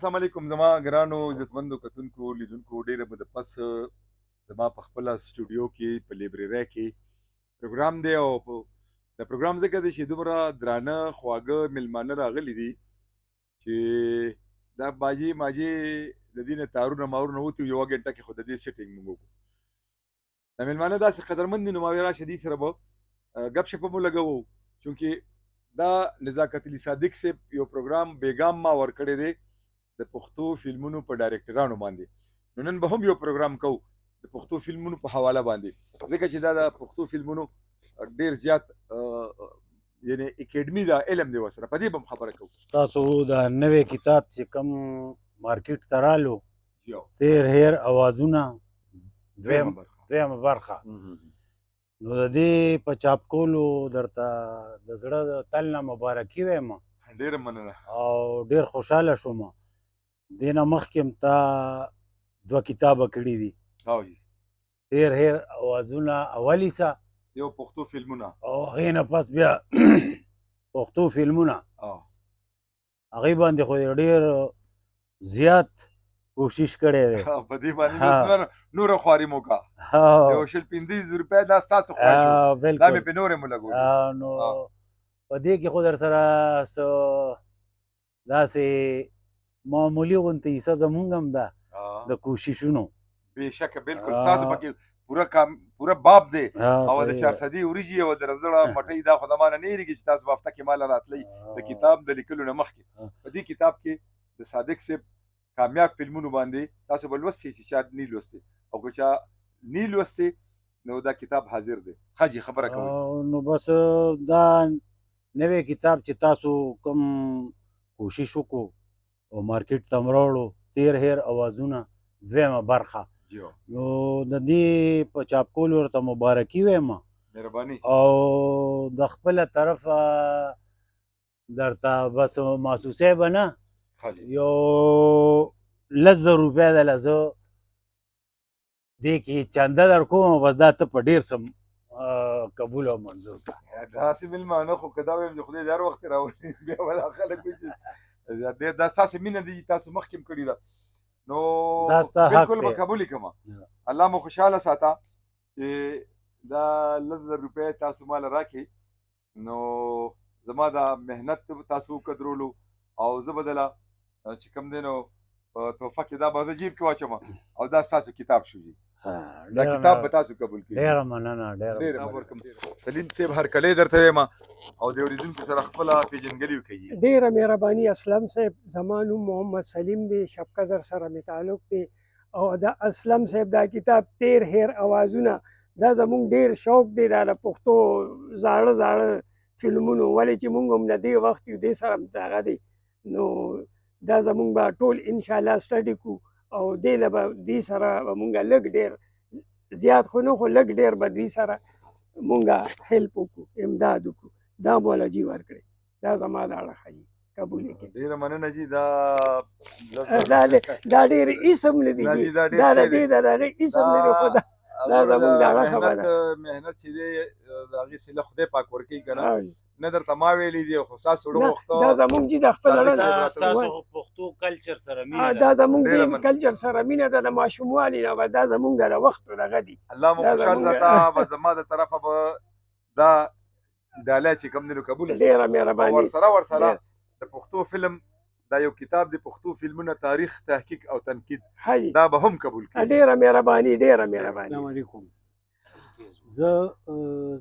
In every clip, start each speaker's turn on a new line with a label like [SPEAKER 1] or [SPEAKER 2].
[SPEAKER 1] السلام علیکم زما ګرانو عزتمندو کتونکو، لیدونکو. ډیره موده پس زما په خپله سټوډیو کې په لیبرېرۍ کې پروګرام دی، او د پروګرام ځکه دی چې دومره درانه خواږه میلمانه راغلي دي چې دا باجې ماجې د دې نه تارونه مارونه وتي. یوه ګنټه کې خو د دې سیټینګ موږ وکړو. دا میلمانه داسې قدرمن دي، نو ما ویل راشه دې سره به ګپ شپ مو لګوو، چونکې دا نزاکت علي صادق صاحب یو پروګرام بیګام ما ورکړی دی د پښتو فلمونو په ډایرکټرانو باندې، نو نن به هم یو پروګرام کوو د پښتو فلمونو په حواله باندې، ځکه چې دا د پښتو فلمونو ډیر زیات یعنی اکیډمي دا علم دی، ورسره په دې به هم خبره کوو.
[SPEAKER 2] تاسو دا نوې کتاب چې کوم مارکیټ ته رالو، تیر هیر اوازونه دویمه برخه، نو د دې په چاپ کولو درته د زړه د تل نه مبارکي وایم.
[SPEAKER 1] ډېره مننه.
[SPEAKER 2] او ډېر خوشحاله شوم. دې نه مخکې هم تا دوه کتابه کړي دي، تیر هیر اوازونه اول حصه،
[SPEAKER 1] یو پښتو فلمونه،
[SPEAKER 2] او هغې نه پس بیا پښتو فلمونه. هغې باندې خو ډېر زیات کوشش کړی دی.
[SPEAKER 1] په دې باندې نوره خواري مو وکړه، یو شل 25 روپۍ دا ستاسو خواهش و، دا مې پرې نورې مو لګولې.
[SPEAKER 2] نو په دې کې خو در سره څه داسې معمولي غونتې حصه زمونږ هم ده د کوششونو.
[SPEAKER 1] بېشکه، بالکل ستاسو پکې پوره کام پوره باب دی، او د چارسدې وریجې او د رزړه مټۍ دا خو زما نه نه هېرېږي چې تاسو به هفته کې ماله راتلئ د کتاب د لیکلو نه مخکې. په دې کتاب کې د صادق صاحب کامیاب فلمونو باندې تاسو به لوستي چې چا نه لوستي، او که چا نه لوستي نو دا کتاب حاضر دی. ښه جي، خبره کوئ.
[SPEAKER 2] نو بس دا نوی کتاب چې تاسو کوم کوشش وکړو او مارکیټ ته مو راوړو، تیر هیر اوازونه دویمه برخه، نو د دې په چاپ کولو ورته مبارکي وایم.
[SPEAKER 1] مهرباني.
[SPEAKER 2] او د خپله طرفه درته بس محسوسه به نه، یو 10,000 روپۍ ده له زه دې کې چنده در کوم، بس دا ته په ډېر څه قبول او منظور کړه.
[SPEAKER 1] داسې مېلمانه خو که دا وایم چې خدای دې هر وخت راولي، بیا به دا خلک وایي چې ډېر دا ستاسو مینه ده چې تاسو مخکې هم کړې ده، نو بالکل به قبول یې کړم. الله مو خوشحاله ساته چې دا 10,000 روپۍ تاسو ماله راکړئ، نو زما دا محنت تاسو وقدرولو، او زه به دله چې کوم دی نو په تحفه کې دا به زه جیب کې واچوم، او دا ستاسو کتاب شو جي. دا کتاب به تاسو قبول کړئ.
[SPEAKER 2] ډېره مننه، ډېره
[SPEAKER 1] مننه. سلیم صاحب هرکلی درته وایم، او د اورېدونکو سره خپله پېژندګلي وکړئ.
[SPEAKER 3] ډېره مهرباني اسلم صاحب. زما نوم محمد سلیم دی، شبقدر سره مې تعلق دی، او د اسلم صاحب دا کتاب تیر هیر اوازونه دا زمونږ ډېر شوق دی، دا د پښتو زاړه زاړه فلمونو، ولې چې مونږ هم له دې وخت یو دې سره هم دغه دی، نو دا زمونږ به ټول انشاءالله سټډي کړو، او دې له به دوی سره به مونږ لږ ډېر زیات خو نه، خو لږ ډېر به دوی سره مونږ هیلپ وکړو، امداد وکړو. دا مولا جي ورکړي، دا زما د اړخه جي قبول یې کړي.
[SPEAKER 1] ډېره مننه جي. دا
[SPEAKER 3] دا ډېر اسم نه دی جي، دا د دې د هغې اسم نه دی، خو دا زمونږ د اړخه به ده.
[SPEAKER 1] محنت چې دی د هغې صله خدای پاک ورکوي که نه، نه درته ما ویلي دي، خو ستاسو زړه غوښته.
[SPEAKER 3] دا زمونږ جي د خپل زړه نه،
[SPEAKER 2] ستاسو پښتو کلچر سره مینه ده،
[SPEAKER 3] دا زمونږ د کلچر سره مینه ده، د ماشوموالي نه به دا زمونږ د وخت دغه دي.
[SPEAKER 1] الله مو خوشحال ساته. بس زما د طرفه به دا ډالۍ چې کوم دی نو قبول کړي.
[SPEAKER 3] ډېره مهرباني.
[SPEAKER 1] ورسره د پښتو فلم دا یو کتاب د پښتو فلمونو تاریخ، تحقیق او تنقید، دا به هم قبول کړي.
[SPEAKER 3] ډېره مهرباني، ډېره مهرباني.
[SPEAKER 4] السلام علیکم. زه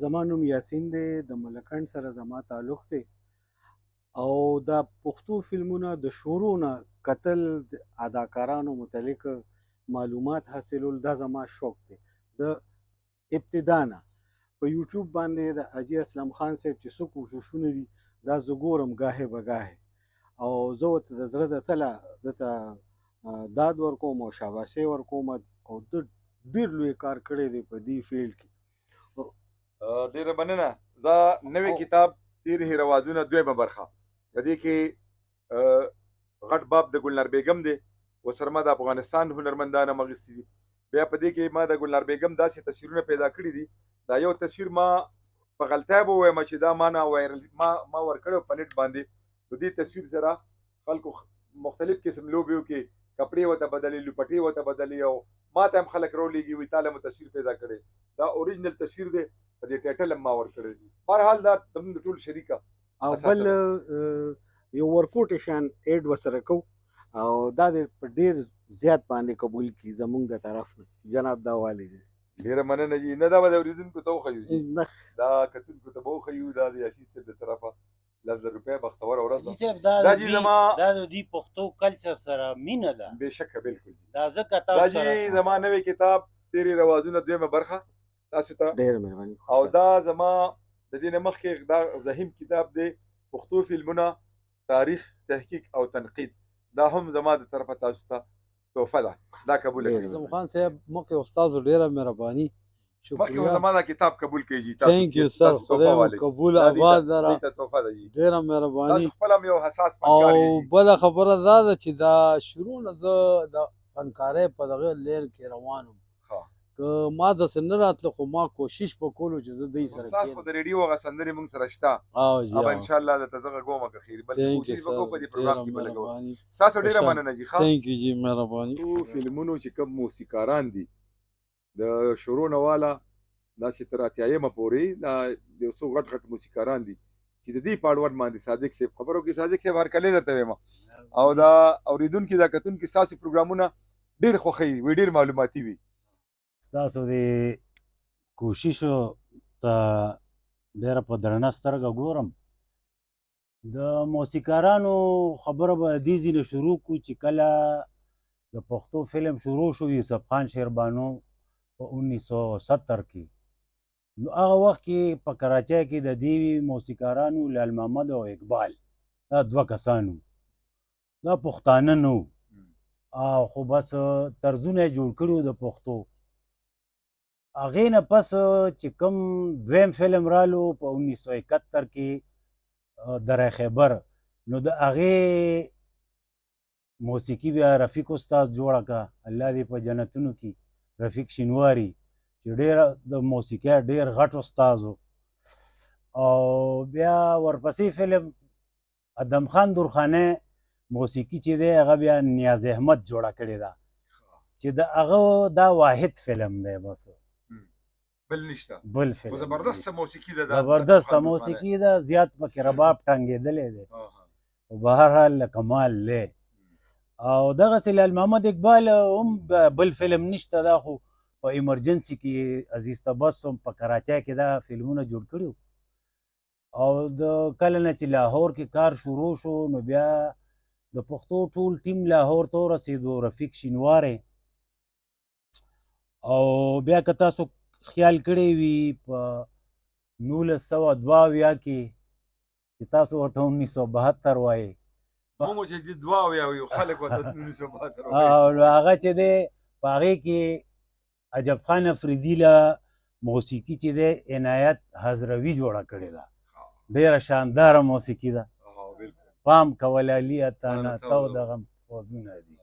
[SPEAKER 4] زما نوم یاسین دی، د ملکنډ سره زما تعلق دی، او دا پښتو فلمونه د شروع نه کتل، اداکارانو متعلق معلومات حاصلول، دا زما شوق دی د ابتدا نه. په یوټیوب باندې د حاجي اسلم خان صاحب چې څه کوششونه دي دا زه ګورم ګاهې به ګاهې، او زه ورته د زړه د تله ده ته داد ورکوم او شاباسي ورکوم، او ده ډېر لوی کار کړی دی په دې فیلډ کې.
[SPEAKER 1] ډېره مننه. دا نوی کتاب تیر هیروازونه دویمه برخه، په دې کې غټ باب د ګلنار بیګم دی، ورسره ما د افغانستان هنرمندان هم اخیستي دي. بیا په دې کې ما د ګلنار بیګم داسې تصویرونه پیدا کړي دي. دا یو تصویر ما په غلطۍ به ووایم چې دا ما نه وایرل، ما ورکړی په نېټ باندې، د دې تصویر سره خلکو مختلف قسم لوبې وکړي، کپړې ورته بدلې، لوپټې ورته بدلې، او ما ته هم خلک راولېږي وایي تا له مو تصویر پیدا کړی. دا اوریجنل تصویر دی، په دې ټایټل هم ما ورکړی. بهرحال دا زموږ د ټول شریکه
[SPEAKER 4] او بل یو ورکوټ شان ایډ وسره کو، او دا د په ډیر زیات باندې قبول کی زمونږ د طرف نه جناب دا والی دی.
[SPEAKER 1] ډېره مننه جي. نه دا به د اورېدونکو ته وښیو جي، دا کتونکو ته به وښیو. دا د یاسین صاحب د طرفه 10,000 روپۍ بختوره ورځ ده.
[SPEAKER 2] دا جي زما دا د دې پښتو کلچر سره مینه ده.
[SPEAKER 1] بېشکه بالکل.
[SPEAKER 2] دا ځکه
[SPEAKER 1] تاسو دا جي زما نوی کتاب تېرې روازونه دویمه برخه تاسو ته
[SPEAKER 4] ډېره مهرباني.
[SPEAKER 1] او دا زما د دې نه مخکې دا ضخیم کتاب دی، پښتو فلمونه تاریخ تحقیق او تنقید، دا هم زما د طرفه تاسو ته تحفه ده، دا قبول کړئ.
[SPEAKER 5] اسلم خان صاحب مخکې استاد ډېره مهرباني،
[SPEAKER 1] مخکې زما دا کتاب قبول کړئ جي.
[SPEAKER 5] ثانک یو سر، خدای مو قبول آباد لره، ډېره مهرباني.
[SPEAKER 1] تاسو خپل هم یو حساس فنکار
[SPEAKER 5] یې. او بله خبره دا ده چې دا شروع نه زه د فنکارۍ په دغه لین کې روان وم، که ما داسې نه راتله خو ما کوشش په کولو چې زه دوی سره
[SPEAKER 1] کښېنم. خو د ریډیو هغه سندرې موږ سره شته، او انشاءالله درته زه غږوم که خیر، بلکې کوشش به کوو په دې پروګرام کې به لګوم. ستاسو ډېره مننه جي. ښه
[SPEAKER 5] ثانک یو جي، مهرباني.
[SPEAKER 1] فلمونو چې کوم موسیقاران دي د شروع نه والا داسې تر اتیایمه پورې دا یو څو غټ غټ موسیقاران دي چې د دې په اړوند باندې صادق صاحب خبرو کې. صادق صاحب هرکلی درته وایم، او دا اورېدونکي دا کتونکي ستاسو پروګرامونه ډېر خوښوي وي، ډېر معلوماتي وي.
[SPEAKER 2] ستاسو د کوشش ته ډېره په درنه سترګه ګورم. د موسیقارانو خبره به دې ځینې شروع کړو چې کله د پښتو فلم شروع شو یوسف خان شیربانو په 1970 کې، نو هغه وخت کې په کراچۍ کې د دې موسیقارانو لال محمد او اقبال دا دوه کسانو، دا پښتانه نه وو، خو بس طرزونه یې جوړ کړي وو د پښتو. هغې نه پس چې کوم دویم فلم رالو په 1971 کې دره خیبر، نو د هغې موسیقي بیا رفیق استاد جوړه کړه، الله دې په جنتونو کې، رفیق شینواری چې ډېر د موسیقۍ ډېر غټ استاد و. او بیا ورپسې فلم ادم خان درخانۍ موسیقي چې دی هغه بیا نیاز احمد جوړه کړې ده، چې د هغه دا واحد فلم دی، بس
[SPEAKER 1] بل نشته،
[SPEAKER 2] بل فلم.
[SPEAKER 1] زبردست موسیقي ده،
[SPEAKER 2] زبردست موسیقي ده، زیات پکې رباب ټنګېدلی دی، او بهرحال له کمال دی. او دغسې لال محمد اقبال هم بل فلم نشته، دا خو په ایمرجنسي کې عزیز تبسم په کراچۍ کې دا فلمونه جوړ کړي. او د کله نه چې لاهور کې کار شروع شو نو بیا د پښتو ټول ټیم لاهور ته ورسېدو، رفیق شینواری. او بیا که تاسو خیال کړی وي په 1972 کې چې تاسو ورته 1972 وایې،
[SPEAKER 1] موږ چې د 72 وایو خلک ورته 1972 وایي،
[SPEAKER 2] او نو هغه چې دی په هغې کې عجب خان افریدي له موسیقي چې دی عنایت حضروي جوړه کړې ده، ډېره شانداره موسیقي ده. پام کوه لالیه تا نه تاو د غم فوځونه دي،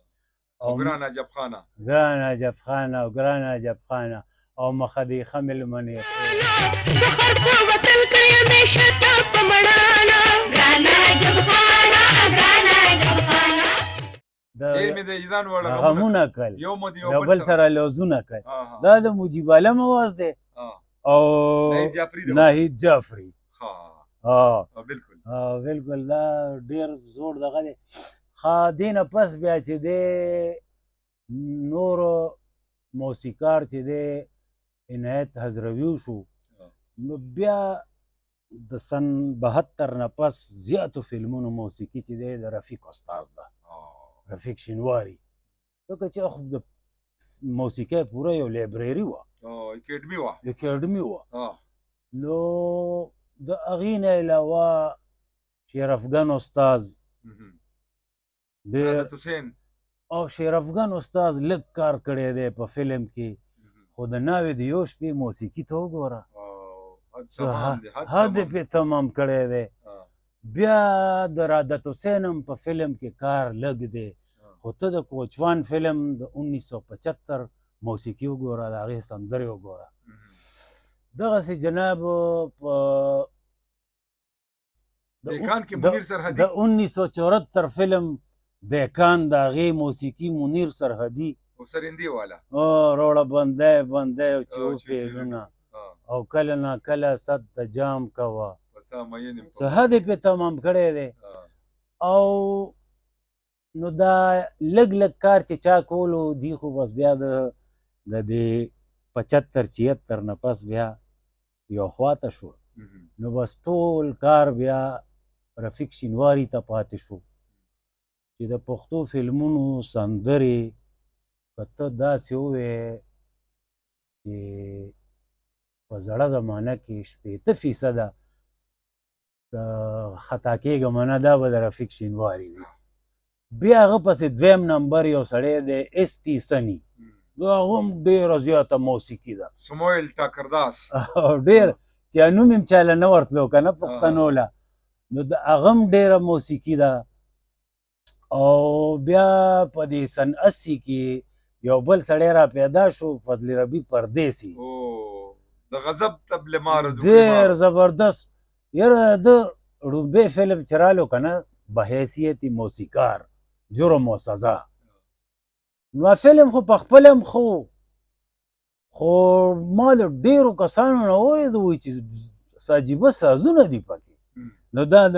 [SPEAKER 1] او ګران عجب خانه،
[SPEAKER 2] ګران عجب خانه، او ګران عجب خانه، او مخه دې ښه مېلمنې. غمونه کړل، یو بل سره لوزونه کړل. دا د مجیب عالم اواز دی او ناهید جعفري.
[SPEAKER 1] بالکل
[SPEAKER 2] بالکل، دا ډېر زوړ دغه دی. ښه دې نه پس بیا چې دی نور موسیقار چې دی عنایت حضروي شو، نو بیا د سن 72 نه پس زیاتو فلمونو موسیقي چې دی د رفیق استاد ده، رفیق شینواری، ځکه چې خو د موسیقۍ پوره یو لایبرري وه،
[SPEAKER 1] اکیډمي وه،
[SPEAKER 2] اکیډمي وه. نو د هغې نه علاوه شیر افغان استاد ډېر، او شیر افغان استاد لږ کار کړی دی په فلم کې، خو د ناوې د یو شپې موسیقي ته وګوره، حد پې تمام کړی دی. بیا د رادت حسین هم په فلم کې کار لږ دی، خو ته د کوچوان فلم د 1975 موسیقي وګوره، د هغې سندرې وګوره. دغسې جناب په د 1974 فلم دهقان د هغې موسیقي منیر سرحدي
[SPEAKER 1] او سرندې والا
[SPEAKER 2] او روړه بندی بندی او چې وپیلونه او کله نا کله صد د جام کوه څه حد یې پې تمام کړی دی. او نو دا لږ لږ کار چې چا کولو دی خو بس بیا د دې 75 76 نه پس بیا یو خواته شو. نو بس ټول کار بیا رفیق شینواری ته پاتې شو چې د پښتو فلمونو سندرې که ته داسې ووایې چې په زړه زمانه کې 60% که خطا کېږم نه دا به د رفیق شینواری وي. بیا هغه پسې دویم نمبر یو سړی دی اس ټي سني، دا هغه هم ډېره زیاته موسیقي ده.
[SPEAKER 1] سمویل ټاکرداس
[SPEAKER 2] ډېر چې نوم یې هم چا له نه ورتلو که نه پښتنو له، نو د هغه هم ډېره موسیقي ده. او بیا په دې سن 80 کې یو بل سړی را پیدا شو، فضل ربي پردیسي،
[SPEAKER 1] د غضب تبل مار،
[SPEAKER 2] ډېر زبردست. یاره د ړومبی فلم چې رالو که نه بحیثیت موسیقار جرم او سزا، نو فلم خو په خپله هم ښه و، خو ما د ډېرو کسانو نه اورېدو وایي چې څه عجیبه سازونه دي پکې. نو دا د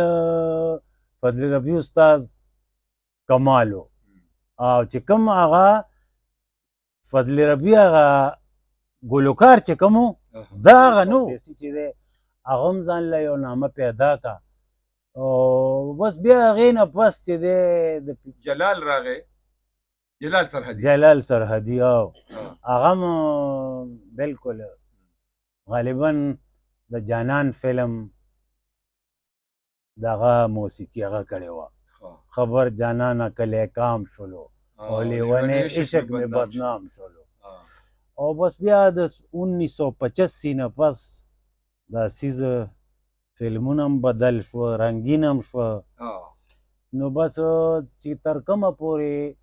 [SPEAKER 2] فضل ربي استاد کمال و. او چې کوم هغه فضل ربي هغه ګلوکار چې کوم و دا هغه نه و چې دی هغه هم ځان له یو نامه پیدا کا. او بس بیا هغې نه پس چې دی د
[SPEAKER 1] جلال راغی، جلال سرحدي،
[SPEAKER 2] جلال سرحدي، او هغه هم بالکل غالبا د جانان فلم دغه موسیقي هغه کړې وه. خبر جانانه کلی کام شولو او لیونی عشق مې بدنام شولو. او بس بیا د 1985 نه پس دا څیز فلمونه هم بدل شو، رنګین هم شو. نو بس چې تر کومه پورې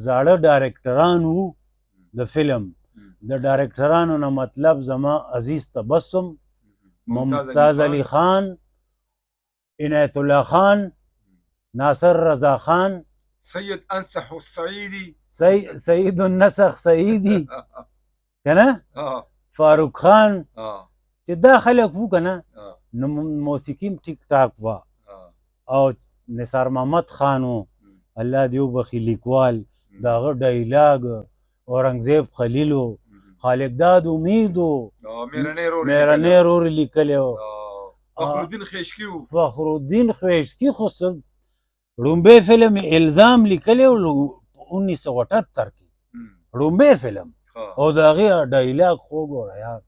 [SPEAKER 2] زاړه ډایرکټران وو د فلم، د ډایرکټرانو نه مطلب زما عزیز تبسم، ممتاز علي خان، عنایت الله خان، ناصر رضا خان،
[SPEAKER 1] سید انصح السعیدي،
[SPEAKER 2] سید النسخ سعیدي که نه، فاروق خان، چې دا خلک وو که نه، نو موسیقي هم ټیک ټاک وه. او نثار محمد خان و، الله دې وبخښي، لیکوال، د هغه ډایلاګ، اورنګزیب خلیل و، خالق داد امید و، مېرنی رور لیکلی و،
[SPEAKER 1] فخرالدین خویشکي و.
[SPEAKER 2] فخرالدین خویشکي خو ړومبی فلم یې الزام لیکلی و 1978 کې، ړومبی فلم، او د هغې ډایلاګ خو وګوره یار.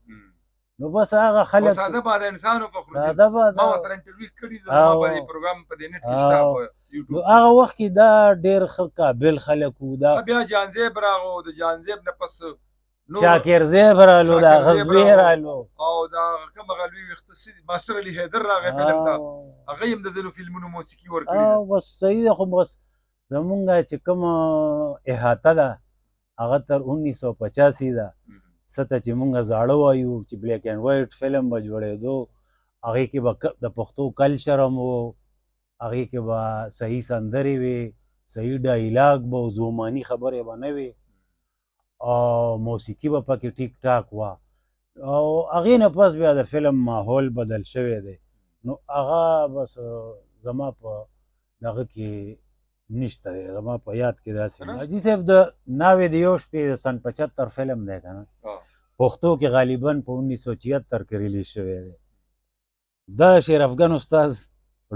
[SPEAKER 2] نو بس هغه خلک
[SPEAKER 1] ساده باده انسان و فخرالدین،
[SPEAKER 2] ساده باده،
[SPEAKER 1] ما ورسره انټرویو کړې ده، زما په دې پروګرام په دې نېټ کې شته په یوټیوب.
[SPEAKER 2] نو هغه وخت کې دا ډېر ښه قابل خلک وو. دا
[SPEAKER 1] بیا جانزیب راغو، د جانزیب نه پس
[SPEAKER 2] شاکر زیب رالو، دا غزوی رالو،
[SPEAKER 1] او دا کوم هغه لوی ویښته څه دي، ماستر علي حیدر راغی فلم ته، هغه یې هم د ځینو فلمونو موسیقي ورکړې ده.
[SPEAKER 2] بس صحیح ده. خو بس زمونږ چې کومه احاطه ده هغه تر 1985 ده، څه ته چې مونږ زاړه وایو چې بلیک اینډ وایټ فلم به جوړېدو، هغې کې به د پښتو کلچر هم و، هغې کې به صحیح سندرې وې، صحیح ډایلاګ به و، زوماني خبرې به نه وې، او موسیقي به پکې ټیک ټاک وه. او هغې نه پس بیا د فلم ماحول بدل شوی دی. نو هغه بس زما په دغه کې نشته دی، زما په یاد کې داسې. حاجي صاحب د ناوې د یو شپې د سن 75 فلم دی که نه، پښتو کې غالبا په 1976 کې ریلیز شوی دی. دا شیر افغان استاد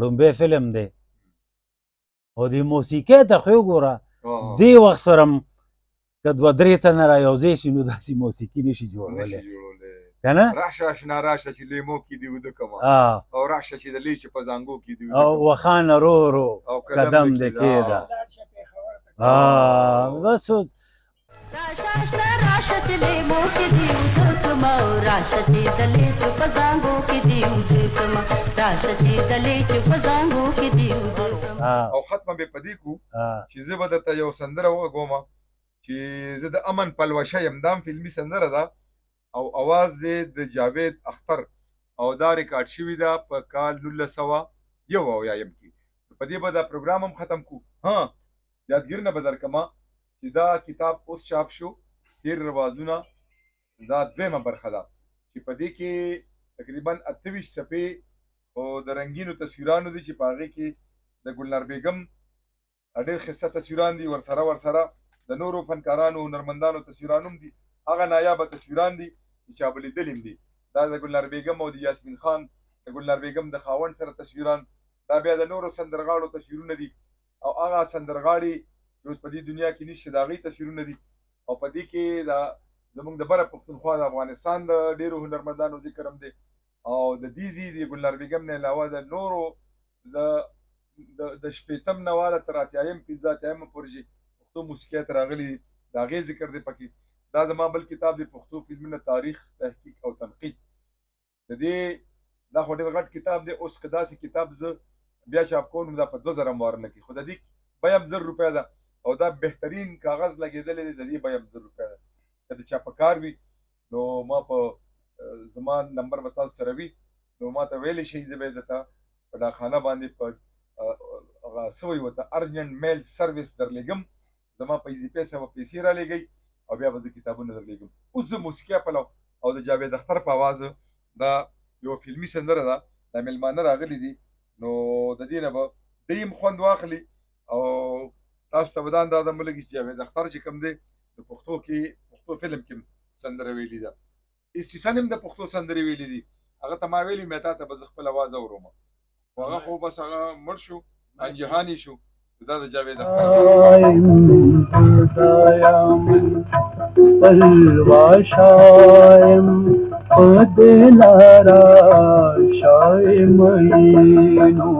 [SPEAKER 2] ړومبی فلم دی. او د موسیقۍ ته خو وګوره، دې وخت سره هم که دوه درې تنه را یو ځای شي نو داسې موسیقي نشي جوړولی که نه.
[SPEAKER 1] راشه اشنا راشه چې لیمو کې دې وده کمه، او راشه چې د لیچو په زانګو کې دې وده.
[SPEAKER 2] او وخانه رو رو قدم دې کېده. بس
[SPEAKER 6] راشه اشنا راشه چې لیمو کې دې وده کمه، او راشه چې د لیچو په زانګو کې دې وده کمه، راشه چې د لیچو په زانګو کې دې وده کمه.
[SPEAKER 1] او ختمه به په دې کو چې زه به درته یو سندره وغږوم چې زه د امن پلوشه یم. دا هم فلمي سندره ده او اواز دی د جاوید اختر، او دا ریکارډ شوې ده په کال 1971 کې. په دې به دا پروګرام هم ختم کو. ها یادګیرنه به درکړم چې دا کتاب اوس چاپ شو، تیر روازونه، دا دویمه برخه ده چې په دې کې تقریبا 28 صفحې او د رنګینو تصویرانو دي چې په هغې کې د ګلنار بیګم ډېر ښایسته تصویران دي، ورسره ورسره د نورو فنکارانو هنرمندانو تصویران هم دي. هغه نایابه تصویران دي چې چا به لیدلي هم دي. دا د ګلنار بیګم او د یاسمین خان، د ګلنار بیګم د خاوند سره تصویران، دا بیا د نورو سندرغاړو تصویرونه دي او هغه سندرغاړي چې اوس په دې دنیا کې نشته د هغوی تصویرونه دي. او په دې کې د زمونږ د بره پښتونخوا د افغانستان د ډېرو هنرمندانو ذکر هم دی او د دې ځای د ګلنار بیګم نه علاوه د نورو د د شپېتم نه واله تر اتیایم پنځه اتیایم پورې چې پښتو موسیقۍ ته راغلي دي د هغې ذکر دی پکې. دا زما بل کتاب دی، پښتو فلمونه تاریخ، تحقیق او تنقید. د دې دا خو ډېر غټ کتاب دی. اوس که داسې کتاب زه بیا چاپ کوم نو دا په 2000 هم وار لګي، خو د دې بیه هم 1000 روپۍ ده او دا بهترین کاغذ لګېدلی دی، د دې بیه هم 1000 روپۍ ده. که د چا په کار وي نو ما په زما نمبر به تاسو سره وي، نو ما ته ویلی شئ، زه به یې درته په ډاکخانه باندې په هغه څه وایي ورته ارجنټ میل سرویس درلېږم. زما په ایزي پیسه به پیسې رالیږئ او بیا به زه کتابونه درلېږم. اوس زه موسیقي پلو او د جاوید اختر په اواز دا یوه فلمي سندره ده، دا مېلمانه راغلي دي نو د دې نه به دی هم خوند واخلي او تاسو ته به دا اندازه ولګي چې جاوید اختر چې کوم دی نو پښتو کې پښتو فلم کې سندره ویلي ده. اسټیسن هم د پښتو سندرې ویلي دي. هغه ته ما ویلي مې تا ته به زه خپل اواز اورم، خو هغه خو بس هغه مړ شو، انجهاني شو. دا د جاوید اختر
[SPEAKER 7] پلواشایم په دې لاره شایم مینو.